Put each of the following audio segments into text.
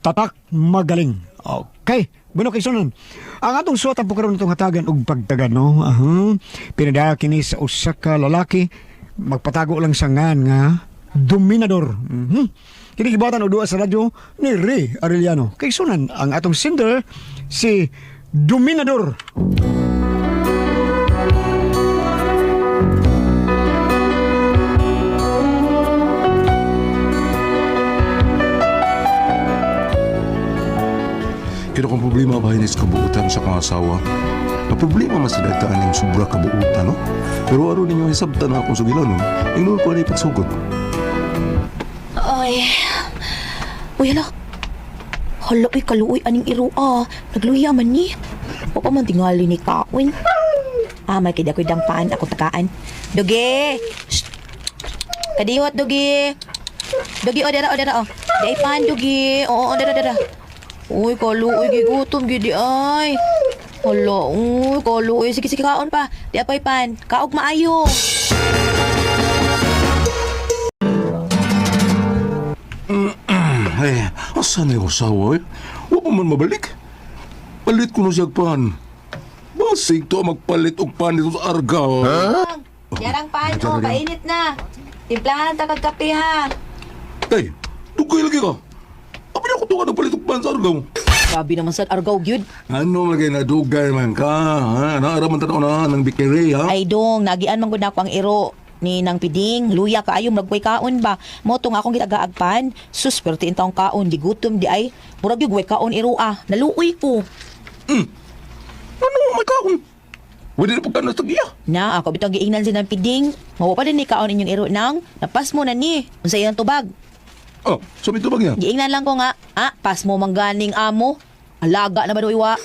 Tatak Magaling. Okay. Bueno, kay sunan. Ang atong suwatan po karon itong hatagan og pagtagan, no? Aha. Pinadaya kini sa usa ka lalaki, magpatago lang sa ngan nga Dominador. Kini gibatan og duha sa radyo ni Ray Arellano. Kay sunan ang atong sender si Dominador. Kaya kung problema ba hinis kabuutan sa kong asawa? Ang problema mas dagtaan yung sobra kabuutan, no? Pero aron ninyo hisabtan na akong sugilan, no? Ingnon ko na ipagsugod. Ay. Uy, hala. Hala, uy, kaluoy, aning iro, ah. Nagluya man ni. O pa man tingali ni kaon. Ah, may kida ko'y dangpaan, ako takaan. Dugi! Shh! Kadiyot, Dugi! Dugi, o, dara, o, dara, o. Day pan, Dugi. Oo, o, dara, dara. Uy, kaluoy, gigutom, gidi, ay. Hala, uy, kaluoy. Sige, sige, kaon pa. Di apay pan. Kaog maayo. Ay, asa na yung asawa, eh? Wa pa man mabalik. Palit ko na siya pan. Basig to magpalit og pan dito sa Argao. Huh? Yarang pan, o, painit na. Timplahan ta kag kape, ha. Tay, dugay lagi ka. Abi na ko to ka nagpalit og pan sa Argao. Grabe naman sa Argao, gyud. Ano man kay nadugay man ka, ha? Naara man tanaw na ng bikiri, ha? Ay dong, nagian man gud nako ang iro ni nang piding, luya kaayo magway kaon ba. Mo tong akong gitagaagpan. Sus, pero tiin taong kaon, di gutom di ay. Murag gyud way kaon iro ah. Naluoy ko. Ano may kaon? Pwede na pagka nasa giya. Na, ako bitong giingnan si nang piding. Mawa pa din ni kaon inyong iro nang. Napas mo na ni. Unsa iyang tubag? Ah, sa may tubag niya. Giingnan lang ko nga, ah, pas mo mangganing amo. Alaga na ba do iwa?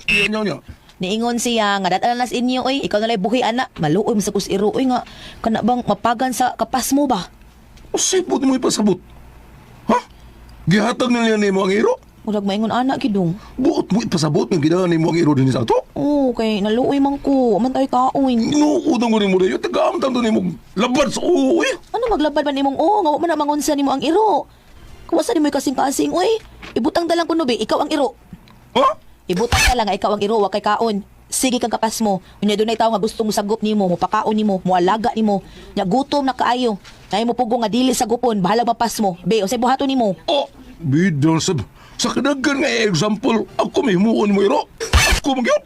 Iya niya niya. Niingon siya nga datalan nas inyo oy, ikaw na lay buhi ana. Maluoy man sa kus iro oy nga kana bang mapagan sa kapas mo ba? Usipot mo ipasabot. Ha? Gihatag na niya nimo ang iro? Murag maingon ana gidong. Buot mo ipasabot nga ginawa nimo ang iro dinhi sa ato? Oo, kay naluoy man ko. Man tayo kaon. Inuudang ko nimo dayo, tagaamtang to nimo labad sa uwi. Ano maglabad man imong oo, nga wa man na mangunsa nimo ang iro. Kuwasa nimo kasing-kasing oy. Ibutang dalang kuno be, ikaw ang iro. Ha? Ibutang ka lang nga ikaw ang iro, wa kay kaon. Sige kang kapas mo. Unya dunay tawo nga gusto mo sagop nimo, mo pakaon nimo, mo alaga nimo. Nya gutom na kaayo. Nay mo pugo nga dili sa gupon, bahala mapas mo. Be, unsay buhaton nimo? Oh, bidang sa kadagan nga example, ako may himuon mo iro. Ako magyot.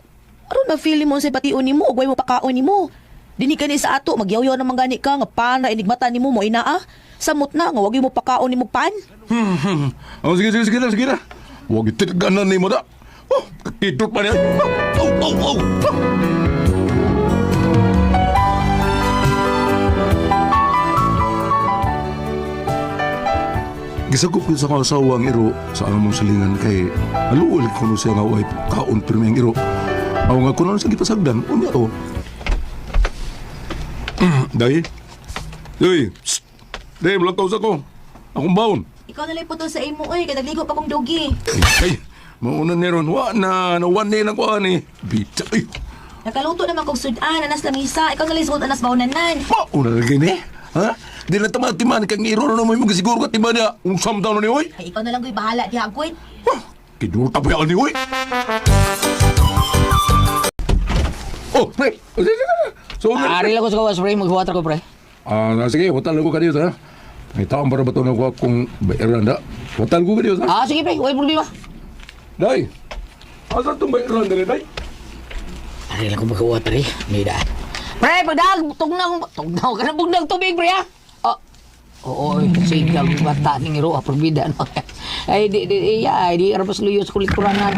Aron ma feeling mo unsay bation nimo ug way mo pakaon nimo. Dinhi kani sa ato magyawyaw naman gani ka nga pan ra inigmata nimo mo inaa. Samot na nga wag mo pakaon nimo pan. Oh, sige, sige, sige na, sige na. Huwag itaganan nimo da. Oh, kakidot pa niya. Oh, oh, oh, oh. Gisagop ko sa akong asawa ang iro sa among salingan kay naluol ko no siya nga way kaon pirmi ang iro. Aw nga kuno sa gipasagdan unya to. Dai. Dai. Psst. Dai, malakaw sa ko. Akong baon. Ikaw na lang putol sa imo oy kay nagligo pa kong dogi. Ay, mauna ni ron. Wa na, nawan ni lang ko ani. Bita, ay. Nakaluto naman kog sudan anas lamisa. Ikaw na lang sugod anas baunanan. Mauna lagi ni. Ha? Di na tama timan kang iro na mo siguro ka timan niya. Unsam taon na ni oy. Ay ikaw na lang ko'y bahala diha agoy. Ha? Kinurta pa yan ni oy. Oh, pre. So, Ari lang ko sa kawas, pre. Maghuwater ko, pre. Ah, sige, hotel ko kanyo ha. May taong para ba ito nakuha kong bairanda? Hotel ko kanyo ha. Ah, sige, pre. Walang problema. Day. Asa itong bairanda ni Day? Ari lang ko maghuwater, eh. May daan. Pre, pagdag! Tugnaw! Tugnaw ka na bugnaw tubig, pre, ha? Oh. Oo, eh, sige, ang bata ning iro, ah, perbida, no? Ay, di, di, iya, ay, di, arabas luyo sa kulikuranan.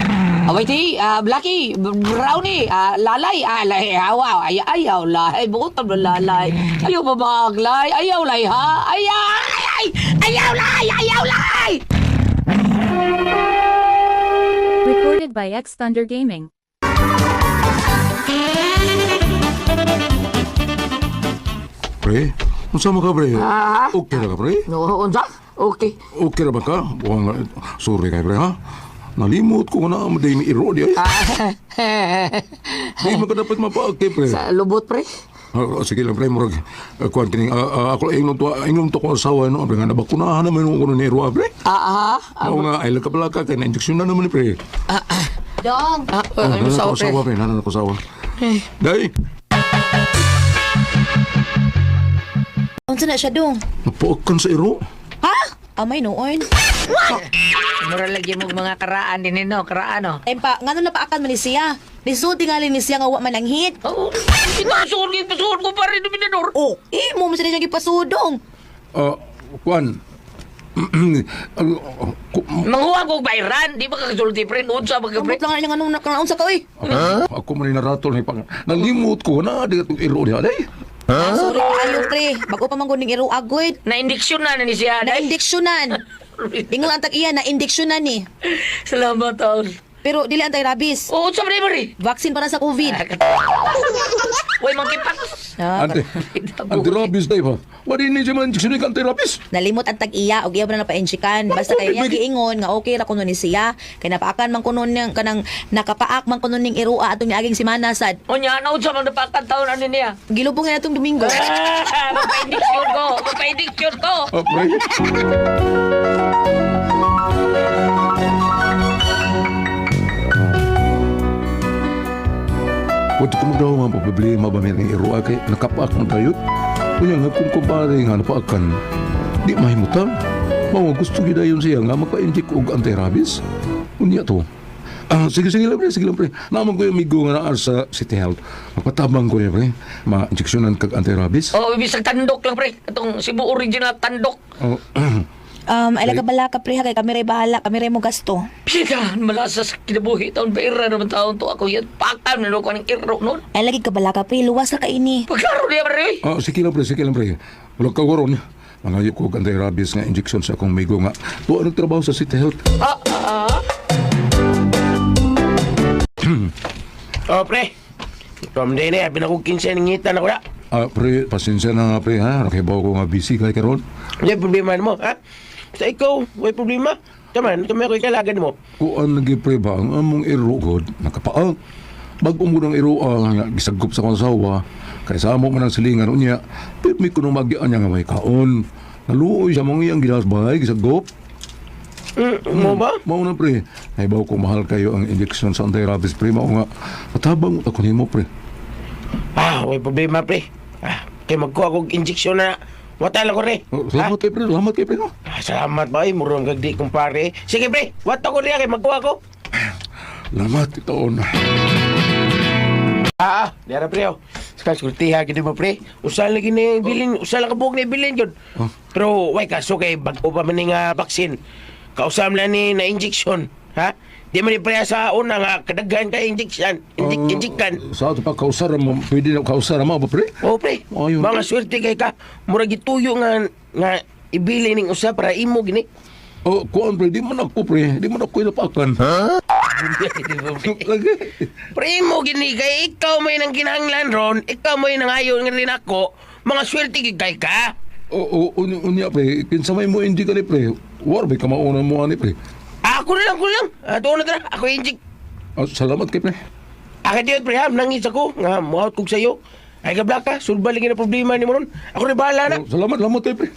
Abay, ti, ah, Blackie, Brownie, ah, Lalay, ah, lay, awa, ay, ayaw, lay, bukod pa lalay. Ayaw ba baglay? Ayaw, lay, ha? Ayaw, ay, ay, ayaw, lay, ayaw, lay! Recorded by X Thunder Gaming. Pre, unsa man ka pre? Ah? Okay ra ka pre? No, unsa? Okay. Okay ra ba ka? Buang, sorry kay pre ha. Nalimot ko na mo day iro di ay. Ah, Di man ka dapat mapaaki pre. sa lubot, pre. Ah, sige lang pre, murag kuan kining ako ingnon to ko asawa no, pre nga nabakunahan naman ko ni Erwa pre. Ah, ah. Oo nga, ay lagka kay na injection na naman ni pre. Ah, ah. Dong. Ah, Oh, ano nanan sa ko pre? asawa pre, nanan ko asawa. Eh. Day, Unsa na siya dong? napuakan sa iro. Ha? Amay noon. Mura lagi mo mga karaan din no, karaan no. Ay pa, ngano napaakan man ni siya? Lisod tingali ni siya nga wa man ang hit. Oo. Ipasuon ko, ipasuon ko pa rin, Dominador. Oh, eh mo man siya siyang gipasudong. Ah, kuan. Manguha ko bayran, di ba kakasulti pre, unsa ba ka pre? Kamot lang na niyang anong nakalaon sa ka oy. Ako man naratol ni pang. Nalimot ko na di atong iro diha day. Ah, sorry kaayo pre. Bago pa man guning iro agoy. Na-indiksyon na ni siya. Na day. indiksyonan. Ingon ang tag-iya na indiksyonan ni. Salamat taon. Pero dili antay rabies. Oo, unsa ba ni pre? Vaccine para sa COVID. Uy, mangkipak. Ah, Ante, anti-rabies day ba? Wadi ni siya man injection ni anti-rabies. Nalimot ang tag-iya og iya ba na napa-injikan. Basta kay iya giingon nga okay ra kuno ni siya. Kay napaakan man kuno niyang kanang nakapaak man kuno ning irua atong niaging semana sad. Unya, na unsa man napakan taon ano niya? Gilubong na atong Domingo. Ah, magpa-indiksyon ko, magpa-indiksyon ko. Ah, pre. Pwede ko magdaw nga problema ba may iro kay nakapaak man tayo. Kunya nga kung kumpare nga napaakan, di mahimutang. Mao gusto gyud dayon siya nga magpa-inject og anti-rabies. Unya to. Ah, sige sige lang pre, sige lang pre. Naman ko yung amigo nga naa sa City Health. Magpatabang ko niya pre. Ma-injeksyonan kag anti-rabies. Oh, bisag tandok lang pre. Atong Cebu original tandok. Oh, Ay laga bala ka pre ha kay kami ray bahala, kami ray mo gasto. Pita, malasa sa kinabuhi taon ba naman taon to ako yan. Pakam na ko ng iro noon. Ay lagi ka bala ka pre, luwas ra ka ini. Pagkaro niya pre. Ah, sige lang pre, sige lang pre. Wala ka waron. Mangayo ko og anti-rabies nga injection sa akong amigo nga. Tuwa nagtrabaho sa City Health. Ah, ah, ah. Oh, pre. From day na, pinakong 15 nangita na ko na. Ah, pre, pasensya na nga pre ha. Nakibaw ko nga busy kay karon. Hindi problema mo, ha? Sa ikaw, may problema. Taman, kami ako ikalagan mo. Kuan lagi pre ba ang among iro god nakapaak. Bago mo ng iro nga gisagop sa akong asawa kay sa amo man ang silingan unya. Pirmi ko nung magian niya nga may kaon. Naluoy sa mong iyang ginasbay gisagop. Mo ba? Mao na pre. Nahibaw ko mahal kayo ang injection sa anti-rabies pre. Mao nga matabang ako nimo pre. Ah, may problema, pre. Ah, kay magkuha kog injection na. Wata lang ko, re. Oh, salamat kay pre, salamat kay pre no. Ah, salamat ba, eh. Murong gagdi, kumpare. Sige, pre. Wata ko riya kay magkuha ko. Salamat itaon. Ah, ah, diara pre, oh. Sa sultiha gid mo pre. Usa lagi ni bilin, usa lang ka buok ni bilin gyud. Oh. Pero way kaso kay bag-o pa man ni nga vaccine. Kausam lang ni na injection, ha? Di man ni pre sa una nga kadaghan kay injection, injection. Sa ato pa kausara mo, pwede na kausara mo ba pre? Oh pre, Ayun. mga swerte kay ka. Murag gituyo nga nga ibili ning usa para imo gini. Oh, kuan pre, di man ako pre, di man ako inapakan. Ha? Lagi. Pre imo gini kay ikaw may nang kinahanglan ron, ikaw may nangayon nga rin ako. Mga swerte gid kay ka. Oo, oh, unya, unya pre, kinsa may mo hindi ka ni pre. War ba kamauna mo ani pre. Ako na lang, ako na lang. Ato na tara, ako inject. Ah, salamat kay pre. Aka diyon pre ha, nangis ako nga muhawt kog sayo. Ay gabla ka, sulba lagi na problema ni mo ron. Ako rin bahala na. Oh, salamat, salamat kay pre.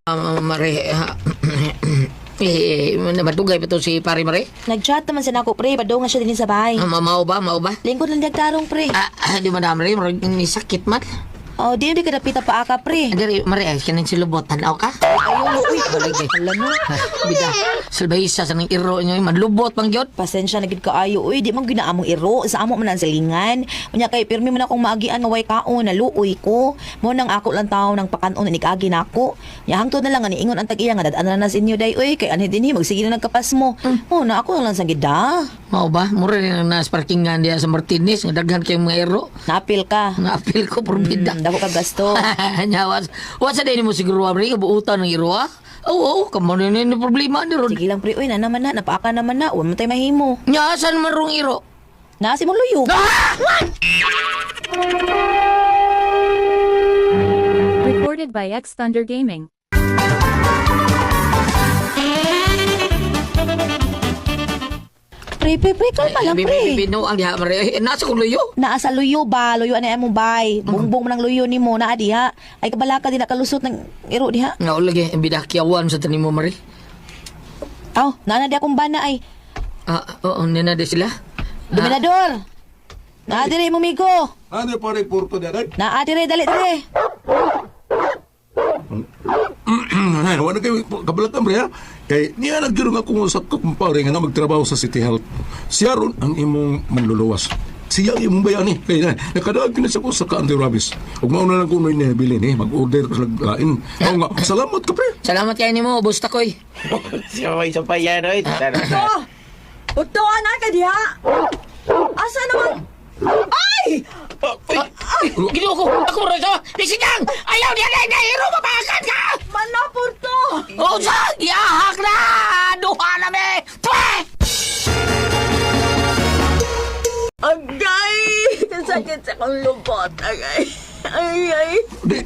Ah, mare, ah, eh, matugay pa to si pare mare. Nag-chat naman sa nako pre, padung nga siya dinhi sa bahay. Ah, mao ba, mao ba? Lingkod lang diag tarong pre. Ah, ah, di madam mare, murag ni sakit man. Oh, di di ka dapita pa aka pre. Diri mare, ay kaning silubot tan-aw ka. Ayaw uy. Baligi. Hala no. Ah, Bida, salbahisa sa nang iro inyo, manlubot pang gyud. Pasensya na gid kaayo uy, di man ginaamong iro sa amo man ang silingan. Unya kay pirmi man akong maagian nga way kaon, naluoy ko. Mo nang ako lang tawo nang pakanon ni kaagi nako. Nya hangtod na lang nga niingon ang tag-iya nga dad-an na na sa inyo day uy kay anhi dinhi magsige na nagkapas mo. Mo na ako na lang sa gida. Mao ba? Mura rin ang nas-parkingan diya sa Martinez, nga daghan kay mga iro. Napil ka. Naapil ko porbida. Dako ka gasto. Nya, was, was sa din mo siguro mare, kabuutan ng iro ah. Oo, kamo na ni problema ni ron. Sige lang pre, uy na naman na, napaaka naman na, wa man tay mahimo. Nya, asan man rong iro? Naa si mong luyo. Recorded by X Thunder Gaming. Pre, Pre, pre, pre, kalma lang, Bi- pre. bi- bi- No, ang diha, Mare. Eh, nasa kong luyo. Naa sa luyo ba? Luyo na mo bay. Bungbong man ang luyo nimo naa diha. Ay kabalaka di nakalusot ng iro diha. Nga lagi, ang bidakyawan sa tanim mo, Mare. Aw, naa na di akong bana ay. Ah, oo, nina di sila. Dominador. Naa dire mo migo. Ano pare porto dere? Naa dire dali dire. Ay, wala kayo kabalatan pre ha. Kay niya nagyuro nga kung sa kumpare nga na magtrabaho sa City Health. Siya ron ang imong manluluwas. Siya ang imong bayani. Kay na, nakadaag kini sa usa ka anti-rabies. Ug mauna lang kuno ni bilin eh, mag-order ko sa lain. Oo nga, salamat ka pre. Salamat kayo nimo, boss takoy. Sabay sa payan, oy. Sana. Oh! Utuan na ka diha! Asa naman? Ay! Ginoo ko, ako ro ito. Bisigang! Ayaw niya na, nahiro, mapakan ka! Manapurto! O sa, giahak na! Duha na me! Twe! Agay! Kasakit sa kong lubot. Agay! Ay, ay! Di,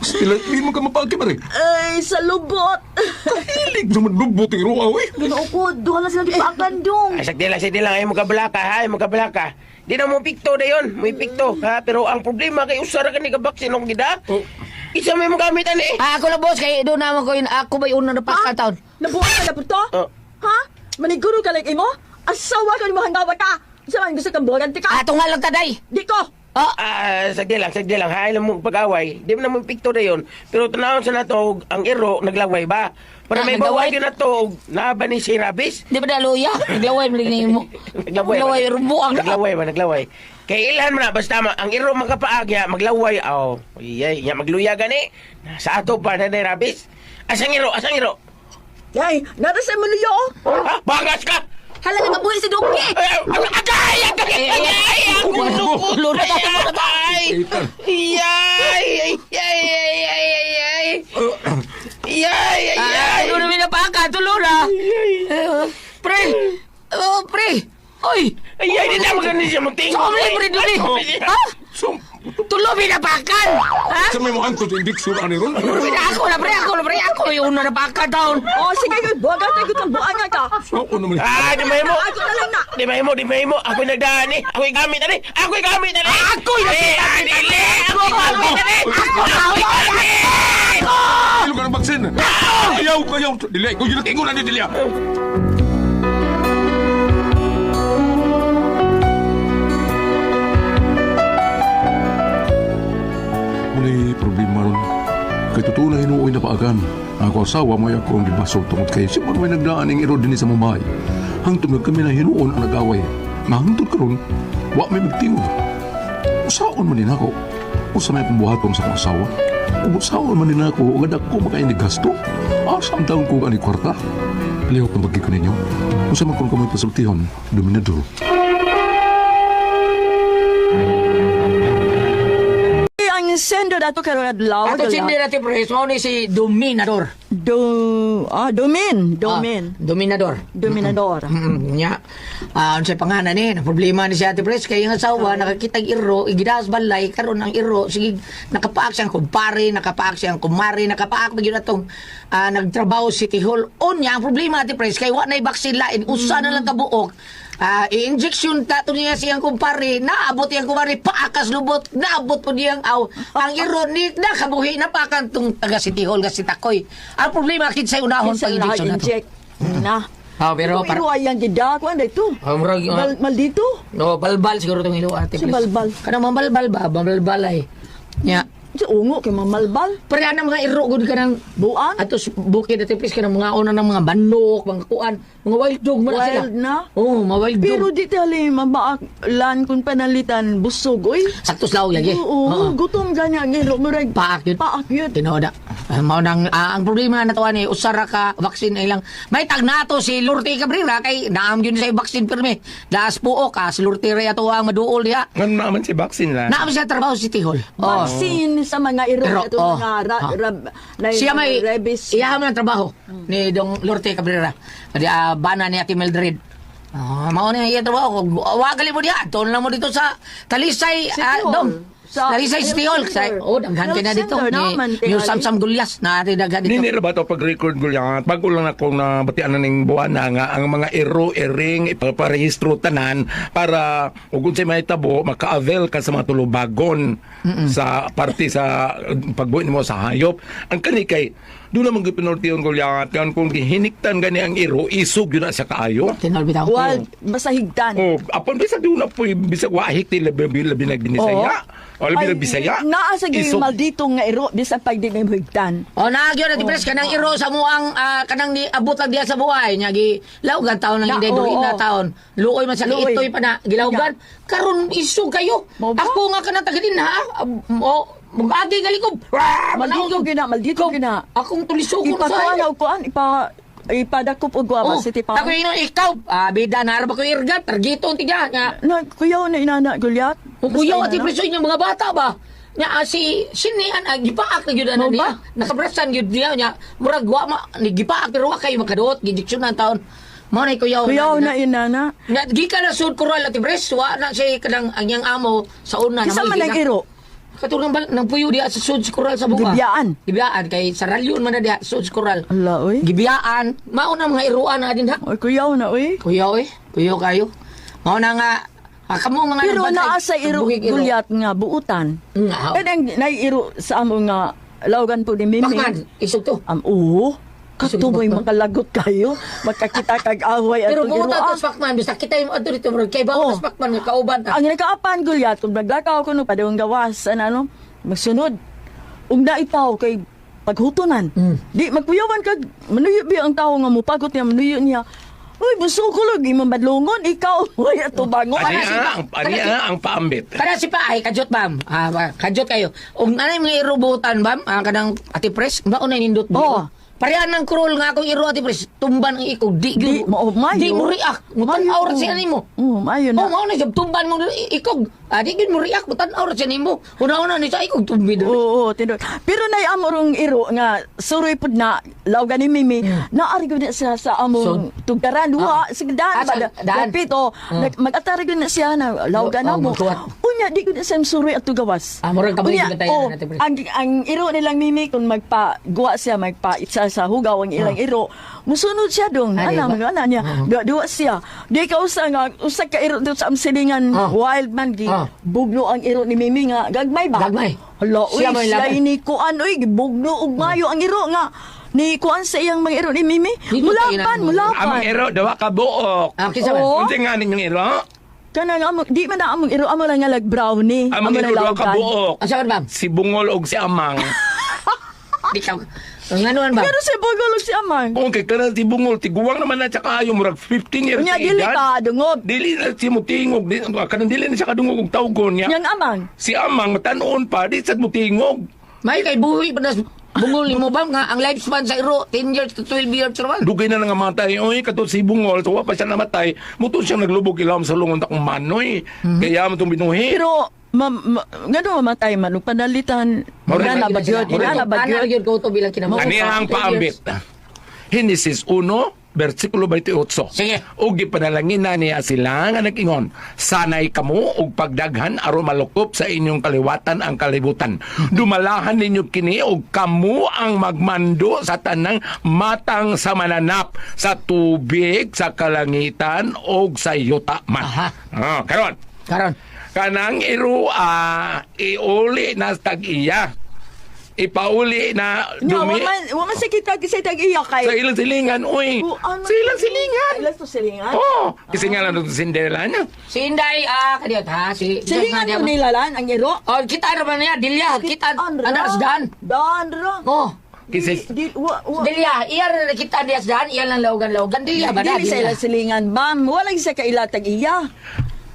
sila, di mo ka mapaki pare. Ay, sa lubot! Kahilig naman lubot ang ruwa, oy. Ginoo ko, duha na sila gipakan dong. Ay, sagdi lang, ay mo kabalaka, ha, ay mo kabalaka. Di na mo pikto na yun, may pikto, ha? Pero ang problema kay usara ka ni kabaksin ng gida. Oh. Isa may magamit ani eh. Ah, ako lang, boss, kay doon naman ko yun. Ako ba'y una na pakataon? Nabuhat ka na purto? Oh. Ha? Maniguro ka lang imo? Asawa ka ni mo hanggawa ka! Sa man gusto kang buhagan ka? Ato nga lang taday. Di ko! Ah, Ah, sagdi lang, ha? Alam mo pag-away. Di mo na mo pikto na yun. Pero tanawon sa nato, ang iro, naglaway ba? Para Ah, may naglaway? baway na to, naaba ni si Rabis. di ba na luya? Naglaway mo lang mo. Naglaway. Naglaway, rumbuang na. Naglaway ba, naglaway. Kay ilhan man na, basta ma, ang iro makapaag ya, maglaway. Aw, iyay, ya magluya gani. Sa ato pa na ni Rabis. Asang iro, asang iro. Ay, nara sa maluyo oh! Ha? Bagas ka! Hala nga mabuhi si Dongki. Ay, agay! Agay! Agay! Ang ulo ko! Luna ta, luna ta. Ay! Ay! Ay! Ay! Ay! Ay! Ay! Ay! Ay! Ah, Ay! tulo na may napaka, tulo na. Eh, Pre! Oh, pre! Oy! Ay! Ay! Di na maganda siya magtingin. Sa pre, pre, duli! Ha? So, Tulo pinapakan! Ha? sa may mga angkot injection ani ron. Pre, ako na, pre, ako na, pre, ako yung una napaka taon. Oh, sige, buhagan tayo kang buangan ka! Sa ako naman. Ah, di mahimo! Ako na lang na! Di mahimo, di mahimo. Ako'y nagdaan eh. Ako'y gamit ani. Ako'y gamit ani. Ako'y Eh, dili! Ako'y gamit ani. Ako'y gamit! Ayaw ka ng baksin. Ayaw, ayaw. Dili, kung yun ang na ni Dili. Muli problema ron. Kay totoo na hinuoy na paagan. Ang ako asawa mo ay ako ang gibasol tungod kay siya man may nagdaan ang iro dinhi sa mamahay. Hangtod nga kami na hinuon ang nag-away. Nga hangtod karon, wa may magtiwo. Usaon man din ako. Usa may akong buhaton sa akong asawa. Ug usaon man din ako nga dako makaini gasto. Asa ang taon ko ani kwarta? Lihok na bagay ko ninyo. Usa man kun kamoy pasultihon, dominador. Eh, ang sender dato karon adlaw. Ato sindi natin, pre, so ni si Dominador. Do, ah, Domin, Domin, Ah, Dominador. Dominador. Nya. Ah, unsay pangalan ni? Na problema ni si Ate Pres kay ang asawa nakakita og iro, igidas balay karon ang iro sige nakapaak siyang kumpare, nakapaak siyang kumare, nakapaak magyud atong nagtrabaho City Hall. Unya ang problema Ate Pres kay wa nay vaccine lain, usa na lang kabuok. Ah, i-injection ta to niya siyang kumpare, naabot iyang kumpare paakas lubot, naabot po niyang aw. Ang iro ni nakabuhi na pa kantong taga City Hall nga si Takoy. Ang problema kinsay unahon Kinsa pag injection na to. inject. Na. Ah, pero Pero iro ay ang gida ko anday to. Ah, murag, Mal, maldito. No, balbal siguro tong ilo ate. Si please. balbal. Kanang mabalbal ba? Mabalbal ay. Nya. Si ungo kay mamalbal. Pero ana mga iro gud ka ng Buang. ato sa bukid ate please kanang mga una ng mga manok, mga kuan, mga wild dog man na sila. Wild na? Oo, mga wild dog. Pero di tali mabaak lan kung panalitan busog oy. Sakto sa lawag lagi. Oo, gutom gani ang iro murag. Paak yun. Paak yun. Tinuod na. Mao nang ang problema na to ani usara ka vaccine ay lang. May tag nato si Lurte Cabrera kay naam gyud sa vaccine pirmi. Daas puok ka si Lurte ra ato ang maduol diha. Ngano naman si vaccine la? Naam siya trabaho sa City Hall. Oh. Vaccine sa mga iro Iro, ato oh. mga ra, Ah. rab, na, Siya may rabies. Iya man ang trabaho ni Dong Lorte Cabrera. Di bana ni Ate Mildred. Ah, mao na iya trabaho. Wa gali mo diha. Tuon lang mo dito sa Talisay, City Hall. Dong. Sa Talisay City Hall. Sa, Health oh, daghan kay na Health dito. Center, Ni, naman, New tingali. Samsam Gulyas na ari daghan dito. Nini ra ba to pag-record ko yan? Bago lang ako na batian na ning buwan na nga ang mga ero ering ipaparehistro tanan para ug unsay mahitabo maka-avail ka sa mga tulubagon sa parte sa pagbuhi nimo sa hayop. Ang kani kay doon naman gipinortiyon ko yan kan kung gihiniktan gani ang ero isog yun na siya kaayo. Tinol bitaw. Wild, basta higtan. Oh, apon bisag doon na po bisag wahik ti labi labi nagbinisaya. O labi Ay, nagbisaya. Naa sa gyud Isog. maldito nga iro bisan pag di may higtan. O naagyo na ti Pres kanang iro sa muang kanang ni abot lang diya sa buhay nya gi laugan taon nang Na, inday oo, duri na oo. taon. Luoy man sa Luoy. itoy pa na gilawgan. Karon isu kayo. Mo ba? Ako nga kanang taga din ha. O mag-agi gali ko. Maldito gina, maldito gina. Akong tulisokon sa Ipakuan og kuan, ipa ipadakop og guwa Oh, city pa. Ako yun, ikaw, bida na ba ko irgat, targito tiga nga. Na kuyaw na inana Goliath. Kung kuyaw Basta at inana. ipreso inyong mga bata ba? Nya si sinian gipaak na gyud ana Mo niya. ba? Nakabrasan gyud niya nya. Murag wa ma ni gipaak pero wa kayo makaduot gidiksyonan taon. Mao na kuyaw. Kuyaw na inana. Nga gikan na sud kural at ibres wa na siya kanang ang iyang amo sa una Kinsa man ang iro? Katulad ng puyo diha sa sud kural sa buka. Gibiyaan. Gibiyaan kay sa ralyon man na diha sud kural. Ala oy. Gibiyaan mao na mga iruan na din ha. Oy kuyaw na oy. Kuyaw eh, kuyaw kayo. Mao na nga kamo mga Pero nagbantay, naa sa iro buhig iro. Goliath nga buutan. Nga. Kanang naiiro sa amo nga lawgan po ni Mimi. Bakman, isog to. Am oo. Katuboy makalagot kayo. Makakita kag away Pero atong buutan iro. to sa Pacman, basta kita yung ato dito, bro. Kay bawo Oh. sa Pacman nga kauban ta. Ang nakaapan Goliath kung naglakaw ko no padung gawas ano ano magsunod. Ug naitaw kay paghutonan. Di magpuyawan kag manuyo bi ang tawo nga mopagot niya manuyo niya. Uy, busog ko lagi mabadlongon ikaw uy ato bangon. Ani ang ani ang paambit. Kada si pa ay kajot bam. Kajot kayo. Ug nanay mga irobotan bam, kanang ati press, mao na nindot mo. Oh. Parehan ng crawl nga akong iro ati press, tumban ang ikog di Di gyud. mo mayo. Di mo react. Mutan-aw ra siya nimo. Oh, mayo na. Oh, mao na siya tumban mo ikog. Di gyud mo react, mutan-aw ra siya nimo. Una-una ni sa ikog tumbi Oo, oo, tinuod. Pero nay amo rong iro nga suroy pud na lawgan ni Mimi, naari gud na siya sa among tugdaran duha sa daan Ah, ba daan. dapit oh. Mag-atari gud na siya na lawgan Oh, amo. magkuwat. Unya di gud na siya suroy at tugawas. Murag kabay Unya, gud tayo oh, na natin, pre. ang iro nilang Mimi kung magpa guwa siya magpa itsa sa hugaw ang ilang iro. Musunod siya dong. Ah, di Ana ba? mga ana niya. Duwa duwa siya. Di ka usa nga usa ka iro dito sa among silingan wild man gi bugno ang iro ni Mimi nga gagmay ba? Gagmay. Hala, uy, Siya may siya laban. ni kuan, uy, gibugno og mayo ang iro nga. Ni kuan sa iyang mga iro ni Mimi. Dito tayo Mulapan, na- mulapan. Among ero dawa ka buok. Kinsa man? Oo. Unsa nga ninyong ero? Kanang among, di man na among iro, amo lang nga lag brownie. Among Amo ero na dawa ka lawgan. buok. Asa man bam? Si Bungol og si Amang. Di ka. Ang anuan bam? Pero si Bugol og si Amang. Kung kay kana si Bungol tiguang naman na siya kaayo murag 15 years Unya sa dili edad. ka dungog. Dili na si mutingog, di, kanang dili na siya kadungog og tawgon niya. Yang Amang. Si Amang tanon pa di sad mutingog. May kay buhi pa nas bungol nimo bam nga ang lifespan sa iro 10 years to 12 years ra man. Dugay na nangamatay. Oy, katod si Bungol, so wa pa siya namatay. Muto siyang naglubog ilawom sa lungon takong manoy. Kaya mo itong binuhi. Pero ma, ma, ngano mamatay man ug panalitan. Mao rin- Ina na bagyod, ina na Ana bagyod. gyud ko to bilang kinabuhi. Ani ang paambit. Henesis 1, versikulo 28. Sige. Ug gipanalangin na niya sila nga nag-ingon, sanay kamo og pagdaghan aron malukop sa inyong kaliwatan ang kalibutan. Dumalahan ninyo kini og kamo ang magmando sa tanang matang sa mananap, sa tubig, sa kalangitan og sa yuta man. Aha. Karon. Karon. Kanang irua iuli na tag-iya. Ipauli na Nya wa dumi man wa man sa kita sa tag iya kay. sa ilang silingan, uy. Oh, ano- Sa ilang silingan. Ilang to silingan? Oo. Oh, kasi nga lang itong Cinderella niya. Si Inday kadiyot ha si Silingan ko nila lan ang iro. Oh, kita ra man niya dilya kita ana sa daan. Daan ra. Oh. Kasi- Di, wa, wa. Dilya, iya ra na kita diya sa daan, iya lang laugan-laugan dilya ba na? Dili sa ilang silingan, ma'am. Wala sa kailatag iya.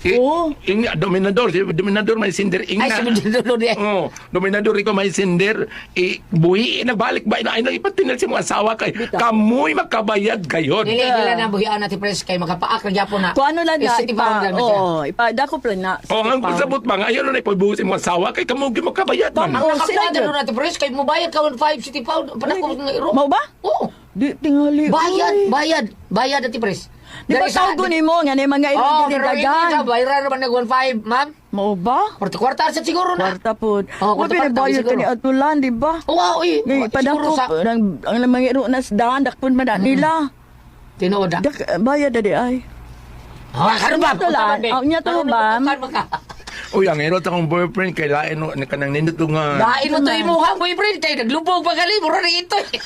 Oo. Dominador, si dominador may sinder Ay, ingna. si Dominador di. Oo, dominador ikaw may sinder. I, buhi, nagbalik ba? Ay, naipatinal si mga asawa kay. Bitaw. Kamoy makabayad kayon. Dili dili na buhian natin pres kay makapaak ra gyapon na. Kung ano lang na, Eh, city ipa, pound lang na siya. oo, ipa, dako plan na. O, ang sabot ba nga, ayaw na ipabuhi si mga asawa kay kamoy makabayad man. Ang Oo, sila nakakuha gyud. na natin pres kay mobayad ka 5 city pound panako nga iro. Mao ba? Oo. Di, tingali. Bayad, oy. bayad, bayad ati pres. Di ba Dari sa- tawgon nimo nga ni mga iro Oh, dili pero ingon dagan. sa bayra naman nag 1.5, ma'am. Mao ba? Kwarta kwarta sa siguro na. Kwarta pod. Oh, Wa kwarta, kwarta, pinabayad ka siguro. ni Atulan, di ba? Oo, uy. Ngay Siguro padako sa ang mga iro nas daan dakpon man na nila. tinuod ah. Dak bayad na di ay. Ah, karon ba? Tulan. Oh, nya to, ma'am. Uy, ang iro ta kong boyfriend kay lain no ni kanang nindot nga. Dain mo to imuha boyfriend kay naglubog pa gali mura na ito. Eh.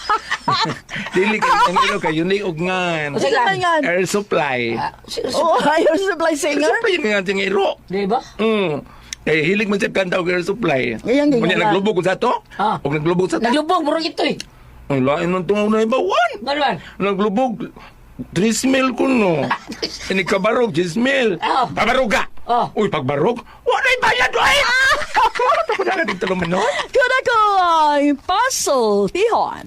Dili kay ang iro kay unique og ngan. Usa Usa man nga. Air supply. Ah, Oh, air supply Air singer. supply nga ting iro. Di ba? Eh hilig man sa kanta og air supply. Ngayon, ganyan Unya lang. naglubog ko sa to. Ah. Og naglubog sa to. Naglubog mura ito eh. Ang lain man tong una ibawan. Ano man? Naglubog. 3 mil kuno. Ini kabarog, 10 mil. Ah. Pabarog ka! Ah. Uy, pagbarog, wala'y bayad, oy! Ako na dito naman, no? Kada ko ay puzzle tihon.